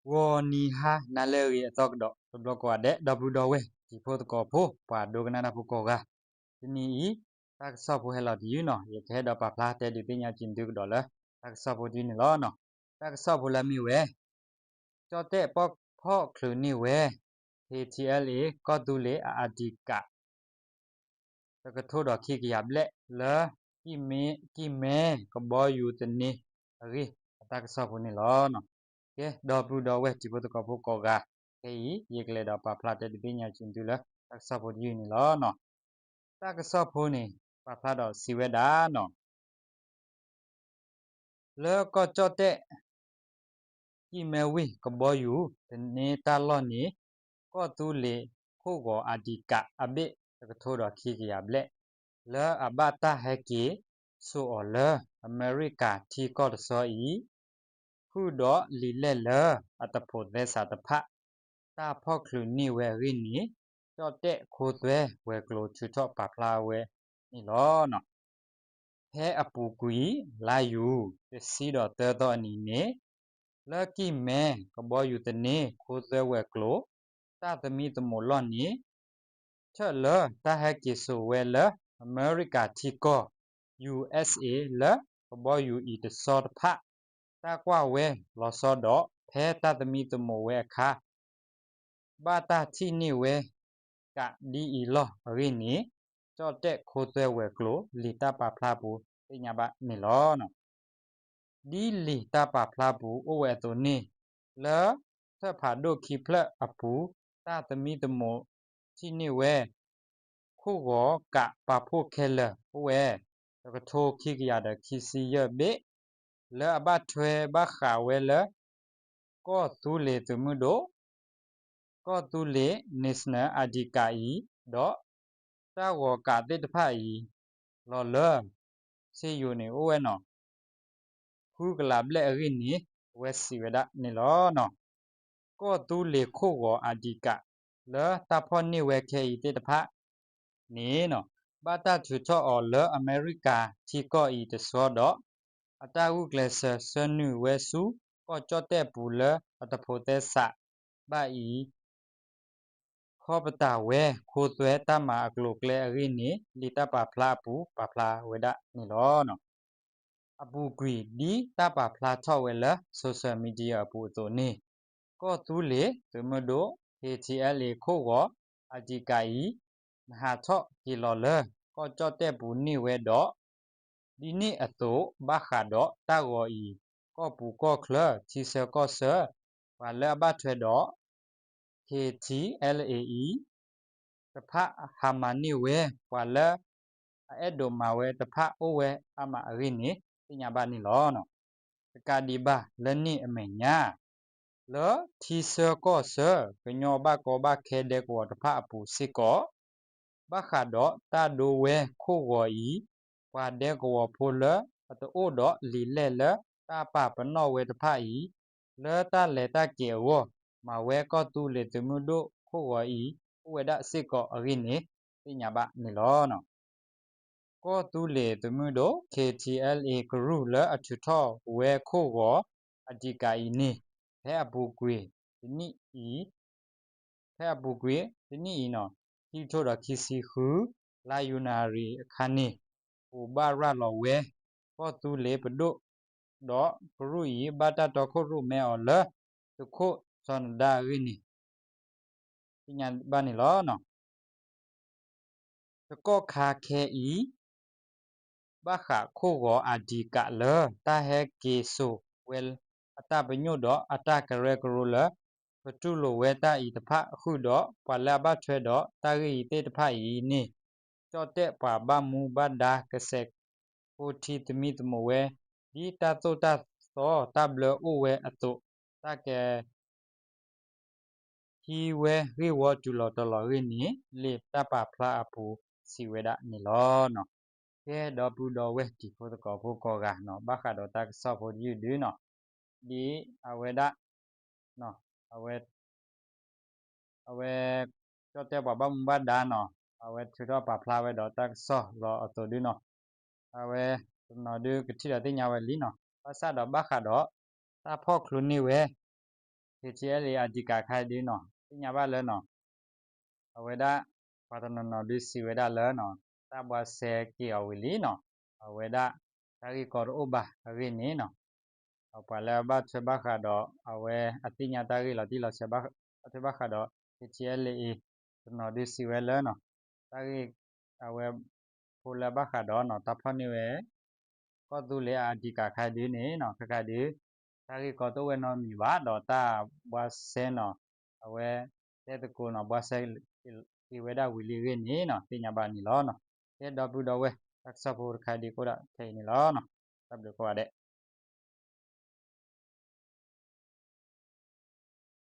ဂီၤနံၤဟါနၤလၢအဂ့ၤအသီကဒီး တဘျီကိးဂၤဒဲး ဒီပုၢ်ဒီဝဲၢ်တံၤဖိသကိးဖိ ပှၤဒိကနၣ်တၢ်ဖိကိးဂၤ, တနံၤအံၤ တၢ်ကစီၣ်ဖိဟဲလီၤတယုၢ်နီၤ ယကဟဲဒီးပာ်ဖျါတဲဒုးသ့ၣ်ညါက့ၤသုကဒီးလၢ တၢ်ကစီၣ်ဖိတယုၢ်န့ၣ်လီၤ. တၢ်ကစီၣ်ဖိလၢအမ့ၢ်ဝဲ ကၠီၣ်တဲၣ်ပီၣ်ဖီၣ်ချုးန့ၢ်ဝဲ KTLA ကီၢ်သူလ့ၤအ ID card တကထိဒီးခံကယၤဘျဲၣ် လၢ ကံၢ်မဲ ကဘီယူၤသန့အဂ့ၢ် အတၢ်ကစီၣ်ဖိန့ၣ်လီၤ. ကဲ ဒီပုၢ်ဒီဝဲၢ်တံၤဖိသကိးဖိကိးဂၤ, ခဲအံၤ ယကလဲၤဒီးပာ်ဖျါတဲဒုးသ့ၣ်ညါက့ၤသုလၢ တၢ်ကစီၣ်ဖိတယုၢ်န့ၣ်လီၤ. တၢ်ကစီၣ်ဖိန့ၣ် ပာ်ဖျါဒီးစံးဝဲဒၣ်နီၤ လၢကီၢ်ကၠီၣ်တဲၣ် ကံၢ်မဲဝ့ၢ်ကဘီယူၤသန့တၢ်လီၢ်န့ၣ် ကီၢ်သူလ့ၤခိၣ်ဂီၤ ID card အဘ့ၣ်တကထိဒီးခံကယၤဘျဲၣ် လၢအဘၣ်တၢ်ဟဲက့ၤစိာ်အီၤလၢအမဲရကၤထံကီၢ်တဆီအံၤ ဃုာ်ဒီးလံာ်လဲၢ်လၢအတဖိးသဲစးတဖၣ် တၢ်ဖီၣ်ချုးန့ၢ်ဝဲအဂ့ၢ်န့ၣ် ကၠီၣ်တဲၣ်ခိသွဲဝဲၤကျိၤထုးထီၣ်ပာ်ဖျါဝဲန့ၣ်လီၤ. ဖဲအပူၤကွံာ်လါယူၤ တဆံဒီးသၢသီအနံၤန့ၣ် လၢကံၢ်မဲကဘီယူၤသန့ ခိသွဲဝဲၤကျိၤ တၢ်သမံသမိးလီၢ်န့ၣ် ထၢၣ်လၢတၢ်ဟဲက့ၤစိာ်ဝဲလၢအမဲရကၤထံကီၢ် USA လၢကဘီယူၤအံၤတဆီတဖၣ် တၢ်ကွၢ်ဝဲလီၤဆီဒီး ဖဲတၢ်သမံသမိးဝဲအခါ ဘၣ်တၢ်ထံၣ်န့ၢ်ဝဲကးဒ်အံၤလီၢ်အဂ့ၢ်န့ၣ် ကၠီၣ်တဲၣ်ခိသွဲဝဲၤကျိၤ လံာ်တၢ်ပာ်ဖျါပူၤသ့ၣ်ညါဘၣ်န့ၣ်လီၤ. ဒ်လံာ်တၢ်ပာ်ဖျါပူၤအိၣ်ဝဲအသိးန့ၣ် လၢထၢၣ်ဖးဒိၣ်ခံဖျၢၣ်အပူၤ တၢ်သမံသမိးထံၣ်န့ၢ်ဝဲ ခိၣ်ဂီၤကးပာ်ဖှိၣ်ခဲလၢာ်အိၣ်ဝဲ တကထိခံကယၤဒီးခံဆံယဲၢ်ဘ့ၣ် လၢအဘၣ်ထွဲဘၣ်ဃးဝဲလၢ ကီၢ်သူလ့ၤသုးမုၢ်ဒိၣ် ကီၢ်သူလ့ၤ National ID card အံၤ ဒီးတၢ်ဂီၤကးသ့ၣ်တဖၣ်အံၤ လီၤလၢ စ့ယိၤန့ၣ်အိၣ်ဝဲနီၤ ဃုကလးဘျဲၣ်အဂ့ၢ်န့ၣ် အဝဲစံးဝဲဒၣ်န့ၣ်လီၤ. ကီၢ်သူလ့ၤခိၣ်ဂီၤ ID card လၢတၢ်ဖီၣ်န့ၢ်ဝဲခဲအံၤသ့ၣ်တဖၣ်န့ၣ် ဘၣ်တၢ်ထုးထီၣ်အီၤလၢအမဲရကၤထံကီၢ်အံၤတဆီဒီး အတၢ်ဂုာ်ကျဲးစၢးဆှၢနုာ်ဝဲဆူ ကီၢ်ကၠီၣ်တဲၣ်ပူၤလၢအတဖိးသဲစးဘၣ်အံၤ ခီပတာ်ဝဲခိသွဲတၢ်မၤအကျိၤအကျဲအဂ့ၢ်န့ၣ် လံာ်တၢ်ပာ်ဖျါအပူၤပာ်ဖျါဝဲဒၣ်န့ၣ်လီၤ. အပူၤကွံာ်ဒ်တၢ်ပာ်ဖျါထီၣ်ဝဲလၢ social media အပူၤအသိးန့ၣ် ကီၢ်သူလ့ၤသုးမုၢ်ဒိၣ် KTLA ခိၣ်ဂီၤ ID card အံၤ နဟးထီၣ်က့ၤလီၤလၢ ကီၢ်ကၠီၣ်တဲၣ်ပူၤန့ၢ်ဝဲဒီး ဒ်န့ၣ်အသိး ဘၣ်ဃးဒီးတၢ်ဂီၤအံၤ ကီၢ်ပူၤကီၢ်ချၢ ထံဆၢကီၢ်ဆၢ ပှၤလၢအဘၣ်ထွဲဒီး KTLA အံၤ တဖၣ်ဟးမၤန့ၢ်ဝဲ ပှၤလၢအအဲၣ်ဒိးမၤဝဲတဖၣ်အိၣ်ဝဲအါမးအဂ့ၢ်န့ၣ် သ့ၣ်ညါဘၣ်န့ၣ်လီၤ. တကးဒံးဘၣ်လၢန့ၣ်အမဲာ်ညါ လၢထံဆၢကီၢ်ဆၢ ကညီဘၣ်ကီဘၣ်ခဲဒဲကဝီၤတဖၣ်အပူၤစ့ၢ်ကီး ဘၣ်ဃးဒီးတၢ်ဒိဝဲခိၣ်ဂီၤအံၤ ပှၤဒဲကဝီၤဖိလၢအတအိၣ်ဒီးလံာ်လဲၢ်လၢတၢ်ပာ်ပနီၣ်ဝဲတဖၣ်အံၤ လၢတၢ်လဲၤတၢ်က့ၤအဂီၢ် မၤဝဲကီၢ်သူလ့ၤသုးမုၢ်ဒိၣ်ခိၣ်ဂီၤအံၤ အိၣ်ဝဲဒၣ်စ့ၢ်ကီးအဂ့ၢ်န့ၣ် သ့ၣ်ညါဘၣ်န့ၣ်လီၤ. ကီၢ်သူလ့ၤသုးမုၢ်ဒိၣ် KTLA ကရူၢ်လၢအထုးထီၣ်ဝဲခိၣ်ဂီၤ ID card အံၤန့ၣ် ဖဲအပူၤကွံာ်တနံၣ်အံၤ ဖဲအပူၤကွံာ်တနံၣ်အံၤနီၤ ခံကထိဒီးခံဆံဃု လါယနူၤအါရံၤအခါန့ၣ် အိၣ်ဘၣ်ရၤလီၤဝဲ ကီၢ်သူလ့ၤပဒိၣ် ဒီးကရူၢ်အံၤ ဘၣ်တၢ်တီခိၣ်ရိၣ်မဲအီၤလၢ သုးခိၣ်စီၤနဒါအဂ့ၢ်န့ၣ် သ့ၣ်ညါဘၣ်န့ၣ်လီၤ. တကီၢ်ခါခဲအံၤ ဘၣ်ဃးခိၣ်ဂီၤ ID card လၢတၢ်ဟဲက့ၤစိာ်ဝဲအတၢ်ပညိၣ်ဒီးအတၢ်ကရၢကရိလၢ ကတူၢ်လိာ်ဝဲတၢ်အံၤတဖၣ်ဃုာ်ဒီး ပှၤလၢအဘၣ်ထွဲဒီးတၢ်ဂ့ၢ်အံၤသ့ၣ်တဖၣ်အံၤန့ၣ် ကၠီၣ်တဲၣ်ပှၤဘၣ်မူဘၣ်ဒါကစဲးဖိထံသမံသမိးဝဲ ဒ်တၢ်သိၣ်တၢ်သီတၢ်ဘျၢအိၣ်ဝဲအသိး တၢ်က ဟံးဝဲဂ့ၢ်ဝီတုၤလီၤတီၤလီၤအဂ့ၢ်န့ၣ် လံာ်တၢ်ပာ်ဖျါအပူၤစံးဝဲဒၣ်န့ၣ်လီၤ. ကဲဒီပုၢ်ဒီဝဲၢ်တံၤဖိသကိးဖိကိးဂၤနီၤ ဘၣ်ဃးဒီးတၢ်ကစီၣ်ဖိတယုၢ်ဒုနီၤ ဒ်အဝဲဒၣ် အဝဲ အဝဲ ကၠီၣ်တဲၣ်ပှၤဘၣ်မူဘၣ်ဒါနီၤ အဝဲထုးထီၣ်ပာ်ဖျါဝဲဒီးတၢ်ကစီၣ်လီၤအသိးဒုနီၤ အဝဲတနီၤဒုကထံၣ်ဒီးသ့ၣ်ညါဝဲလံနီၤ ဘၣ်ဆၣ်ဒီးဘၣ်ဃးဒီး တၢ်ဖီၣ်ချုးန့ၢ်ဝဲ K T L A အဓိက ခါဒုနီၤ သ့ၣ်ညါဘၣ်လၢနီၤ အဝဲဒၣ် ပှၤတနီၤနီၤဒုးစံးဝဲဒၣ်လၢနီၤ တၢ်ဘှါစဲက့ၤအီၤဝံၤလံနီၤ အဝဲဒၣ် တၢ်ဂ့ၢ်ကီတအိၣ်ဘၣ်အဂ့ၢ်န့ၣ်နီၤ ပှၤလၢအဘၣ်ထွဲဘၣ်ဃးဒီး အဝဲအသ့ၣ်ညါတၢ်ဂ့ၢ်လီၤတံၢ်လီၤဆဲး ဘၣ်ထွဲဘၣ်ဃးဒီး K T L A တနီၤဒုးစံးဝဲလၢနီၤ တၢ်ဂ့ၢ် အဝဲ ဖိလၢအဘၣ်ဃးဒီးနီၤ တၢ်ဖီၣ်န့ၢ်ဝဲ ကီၢ်သူလ့ၤအဓိက ခါဒုန့ၣ်နီၤ ခဲခါဒု တၢ်ဂ့ၢ်ကီတအိၣ်ဝဲနီတမံၤဘၣ် ဒီးတၢ်ဘှါစဲနီၤ အဝဲ တဲသကိးနီၤ ဘှါစဲက့ၤဝဲဒၣ်ဝံၤလံအဂ့ၢ်န့ၣ်နီၤ သ့ၣ်ညါဘၣ်န့ၣ်လီၤ. ကဲ ဒီပုၢ်ဒီဝဲၢ် တၢ်ကစီၣ်ဖိတခါဒုကအိၣ်ဒၣ်ထဲအံၤန့ၣ်လီၤ. တၢ်ဘျုးကိးဂၤဒဲး.